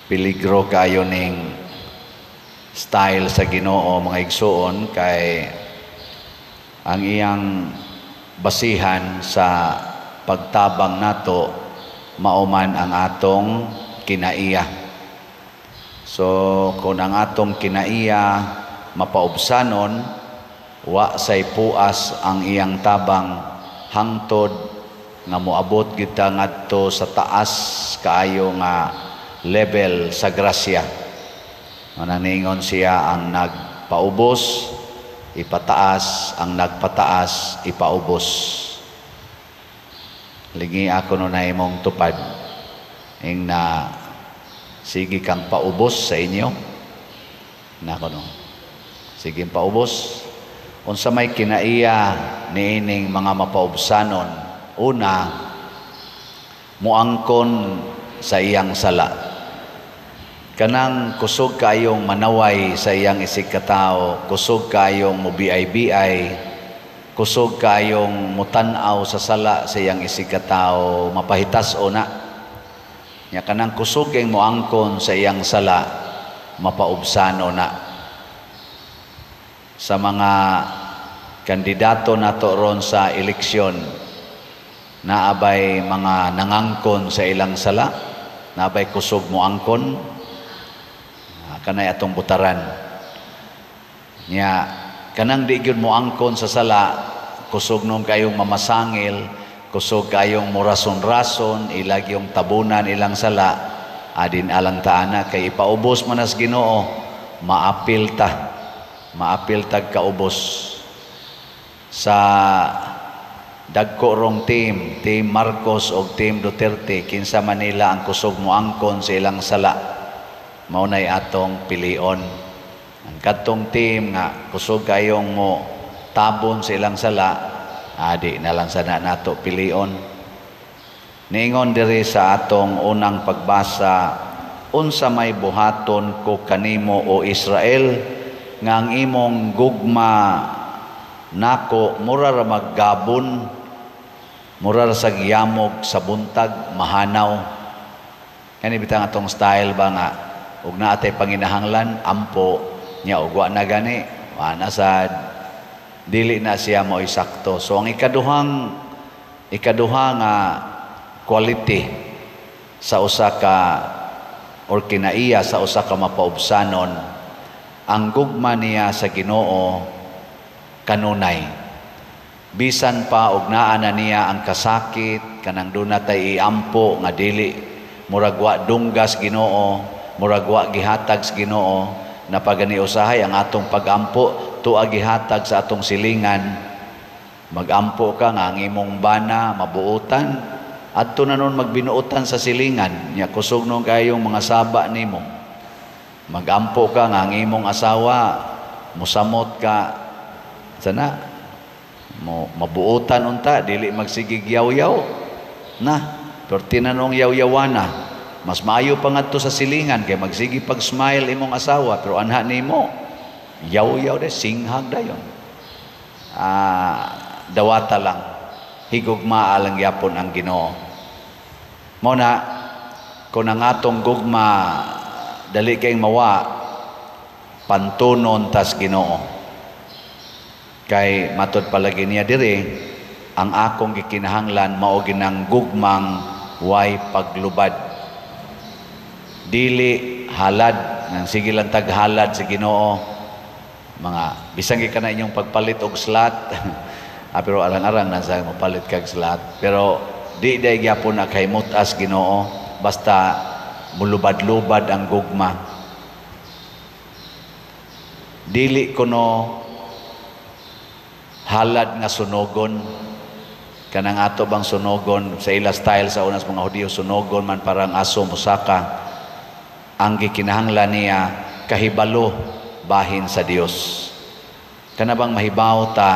Peligro kayo ning style sa Ginoo, mga igsuon, kay ang iyang basihan sa pagtabang nato mao man ang atong kinaiya. So kung ang atong kinaiya mapaubsanon, wa say puas ang iyang tabang hangtod nga moabot kita ngadto sa taas kaayo nga level sa grasya. Manang siya, ang nagpaubos ipataas, ang nagpataas ipaubos. Lingi ako no na imong tupad ing na sige kang paubos sa inyo nako no, sige paubos. Unsa may kinaiya niining mga mapaubsanon? Una, muangkon sa iyang sala. Kanang kusog kayong manaway sa iyang isig katao, kusog kayong mubiay-biay, kusog kayong mutan-aw sa sala sa iyang isig katao, mapahitas o na. Nya kanang kusog kayong muangkon sa iyang sala, mapaubsano na. Sa mga kandidato nato ron sa eleksyon, naabay mga nangangkon sa ilang sala, naabay kusog moangkon, kanay atong butaran. Nya kanang di gyud moangkon sa sala, kusog nung kayong mamasangil, kusog kayong murason-rason, ilag yung tabunan ilang sala, adin alang taana kay ipaubos man as Ginoo, maapil ta. Maapil tag kaubos. Sa dagko rong team, Team Marcos o Team Duterte, kinsa Manila ang kusog moangkon sa ilang sala, mao nay atong pilion. Ang kadtong team nga kusog kayong mo tabon sa ilang sala, adi na lang sana nato pilion. Niingon diri sa atong unang pagbasa, unsa may buhaton ko kanimo, o Israel, nga ang imong gugma nako mura ra maggabon, mura ra sa giyamog sa buntag, mahanaw. Kani bitang atong style ba nga ug naa tay panginahanglan, ampo nya, ug wa na gani, wa na sad, dili na siya mo'y sakto. So ang ikaduha nga quality sa usa ka or kinaiya sa usa ka mapaubsanon, ang gugma niya sa Ginoo kanunay. Bisan pa og naa na niya ang kasakit, kanang duna tay iampo nga dili murag wa dunggas Ginoo, murag wa gihatag sa Ginoo, na pagani usahay ang atong pagampo tuwa gihatag sa atong silingan. Magampo ka nga ang imong bana mabuotan, adto na nun magbinuotan sa silingan nya, kusog nun kayong mga saba nimo. Magampo ka nga ang imong asawa musamot ka sana mo, mabuotan unta, dili magsigig yaw-yaw na, pero tinanong yaw-yawana, mas maayo pa ngadto sa silingan kay magsige pag smile imong asawa, pero anha nimo yaw-yaw de, singhag dayon. Dawata lang, higugmaa lang gyapon ang Ginoo. Mao na kung ang atong gugma dali kay mawa, pantunon tas Ginoo. Kay matod palagi niya diri, ang akong gikinahanglan mao ginang gugmang way paglubad. Dili halad, nang sige lang taghalad sa Ginoo. Mga bisan gikan na inyong pagpalit og slot. Pero arang-arang na sa mopalit kag slot. Pero di day gyapon na kay mutas Ginoo, basta mulubad-lubad ang gugma. Dili kuno halad nga sunogon, kanang ato bang sunogon sa ila style sa unas mga Hudiyo, sunogon man parang aso musaka. Ang gikinahanglan niya kahibalo bahin sa Dios. Kana bang mahibaw ta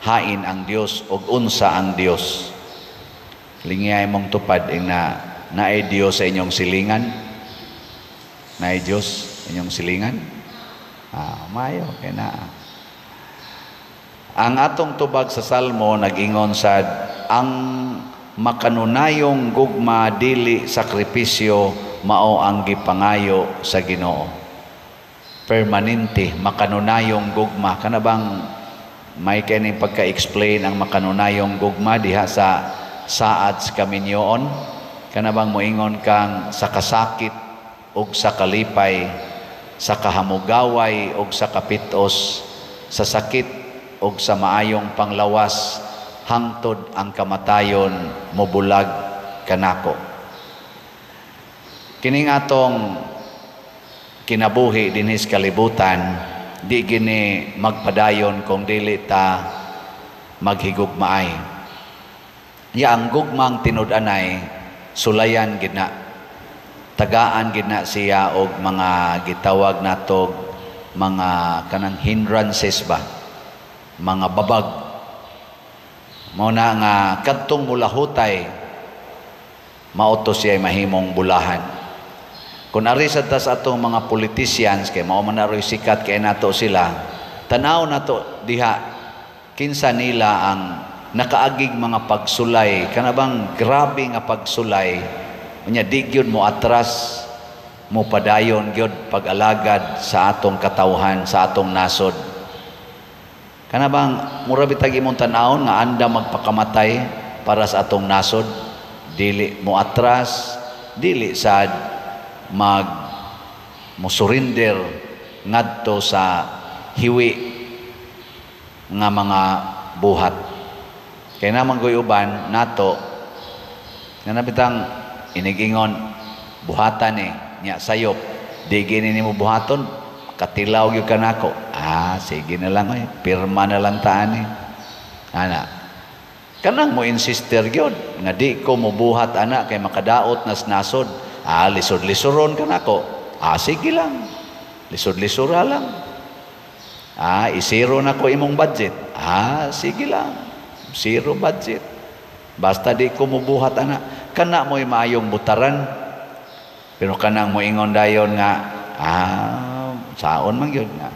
hain ang Dios ug unsa ang Dios. Lingiyay mong tupad ing na naay Dios sa inyong silingan. Naay Dios sa inyong silingan. Mayo kay naa. Ang atong tubag sa Salmo nag-ingon sad, ang makanunayong gugma dili sakripisyo, Mao ang gipangayo sa Ginoo. Permanente, makanunayong gugma. Kana bang may kining pagka-explain ang makanunayong gugma diha sa saad sa kaminyoon? Kana bang moingon kang sa kasakit ug sa kalipay, sa kahamugaway ug sa kapitos, sa sakit ug sa maayong panglawas, hangtod ang kamatayon mobulag kanako. Kining atong kinabuhi dinhi sa kalibutan, di gini magpadayon kung dili ta maghigugmaay. Ya ang gugmang tinud-anay, sulayan gid na, tagaan gid na siya og mga gitawag natog mga kanang hindrances ba, mga babag. Mao na nga kadtong mulahutay, mao to siya mahimong bulahan. Kung ari sa ta sa atong mga politicians, kay mao man aroy sikat kay nato sila, tanaw nato diha kinsa nila ang nakaagig mga pagsulay, kana bang grabe nga pagsulay, unya di gyud mo atras, mo padayon gyud pag-alagad sa atong katawhan, sa atong nasod. Kana bang mura bitag imong tan-awon nga anda magpakamatay para sa atong nasod, dili mo atras, dili sad mag mo surrender ngadto sa hiwi nga mga buhat. Kay naman ko'y uban nato nga nabitang inigingon buhatan ni nya sayop, di gini nimo buhaton, katilaw gyud kanako. Ah, sige na lang oy, pirma na lang taan ni ana. Kanang mo insister gyud nga di ko mobuhat ana kay makadaot nas nasod. Ah, lisod-lisoron kanako. Ah, sige lang, lisod-lisora lang. Ah, isiro na ko imong budget. Ah, sige lang, zero budget, basta di ko mobuhat ana. Kana mo'y maayong butaran. Pero kanang moingon dayon nga ah, saon man gyud nga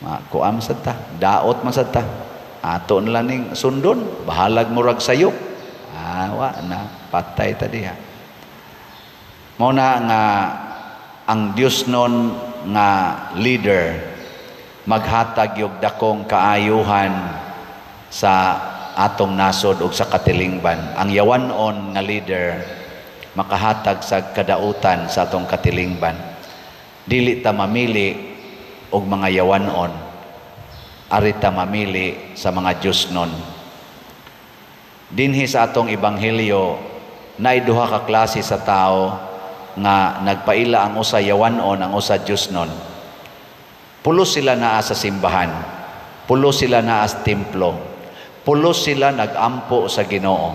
makuam sad ta, daot man sad ta, ato na lang ning sundon, bahalag murag sayop. Ah, wa na, patay ta diha. Mao na nga ang Dios nun nga leader maghatag yung dakong kaayuhan sa atong nasod ug sa katilingban. Ang yawanon nga leader makahatag sa kadautan sa atong katilingban. Dili ta mamili og mga yawanon, ari ta mamili sa mga Diyos nun. Dinhi sa atong ebanghelyo, naay duha ka klase sa tao nga nagpaila: ang usa yawanon, ang usa Diyos nun. Pulos sila naa sa simbahan, pulos sila naa sa templo, pulos sila nagampo sa Ginoo.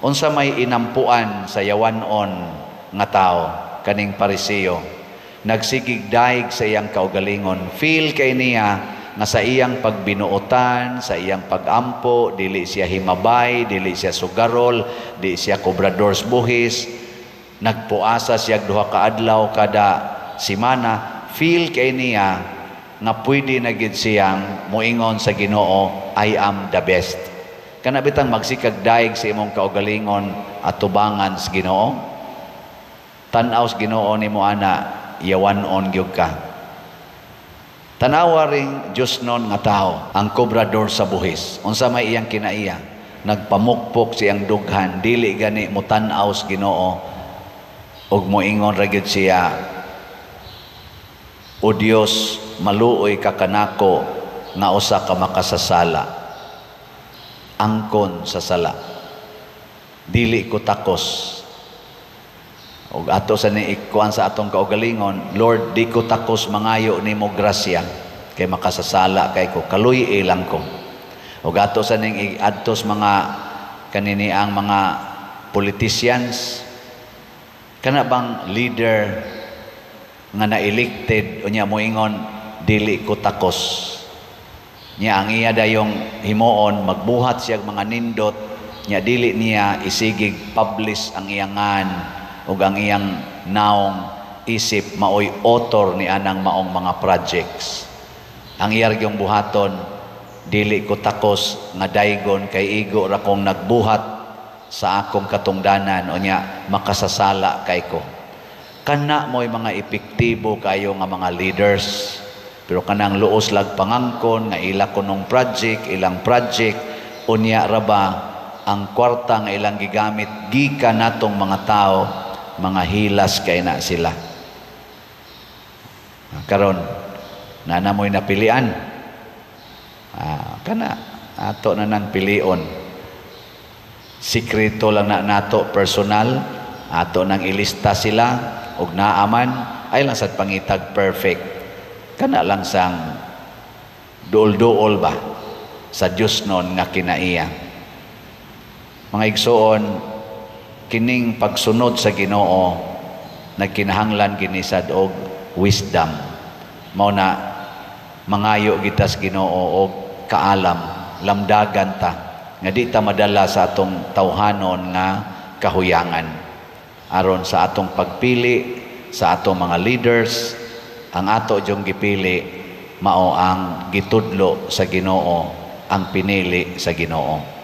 Unsa may inampuan sa yawanon nga tao, kaning Pariseo? Nagsigig daig sa iyang kaugalingon. Feel kay niya nga sa iyang pagbinuotan, sa iyang pagampo, dili siya himabay, dili siya sugarol, di siya kobradors buhis, nagpuasa siya duha ka adlaw kada simana. Feel kay niya nga pwede na gid siyang moingon sa Ginoo, "I am the best." Kana bitang magsikag daig sa imong kaugalingon at tubangan sa Ginoo, tan-aw sa Ginoo nimo ana, yawan-on gyud ka. Tanawa ring Diyos nun nga tao, ang kobrador sa buhis. Unsa may iyang kinaiya? Nagpamukpok siyang dughan, dili gani mo tan-aw sa Ginoo ug moingon ra gyud siya, "O Dios, maluoy ka kanako nga usa ka makasasala." Angkon sa sala. Dili ko takos. Ug ato sa ni ikuan sa atong kaugalingon, "Lord, di ko takos mangayo nimo grasya kay makasasala kay ko, kaluy lang ko." Ug ato sa ning iadtos mga kanini ang mga politicians, kana bang leader nga na-elected unya moingon, "Dili ko takos." Nya ang iya dayong himuon, magbuhat siya mga nindot, nya dili niya isigig publish ang iyang ngan ug ang iyang naong isip maoy author ni anang maong mga projects. Ang iya yung buhaton, "Dili ko takos nga daygon kay igo ra kong nagbuhat sa akong katungdanan, unya makasasala kay ko." Kana mo'y mga epektibo kayo nga mga leaders. Pero kanang luos lag pangangkon nga ila kunong project, ilang project, unya ra ba ang kwarta nga ilang gigamit gikan natong mga tao, mga hilas kay na sila. Karon na namoy napilian. Kana ato na nang pilion. Sikreto lang na nato, personal ato nang ilista sila og naaman ay lang sad pangitag perfect, kana lang sang duol-duol ba sa Dios non nga kinaiya. Mga igsoon, kining pagsunod sa Ginoo nagkinahanglan gini sad og wisdom. Mao na mangayo kita sa Ginoo og kaalam, lamdagan ta nga di ta madala sa atong tawhanon nga kahuyangan, aron sa atong pagpili sa atong mga leaders, ang ato jung gipili mao ang gitudlo sa Ginoo, ang pinili sa Ginoo.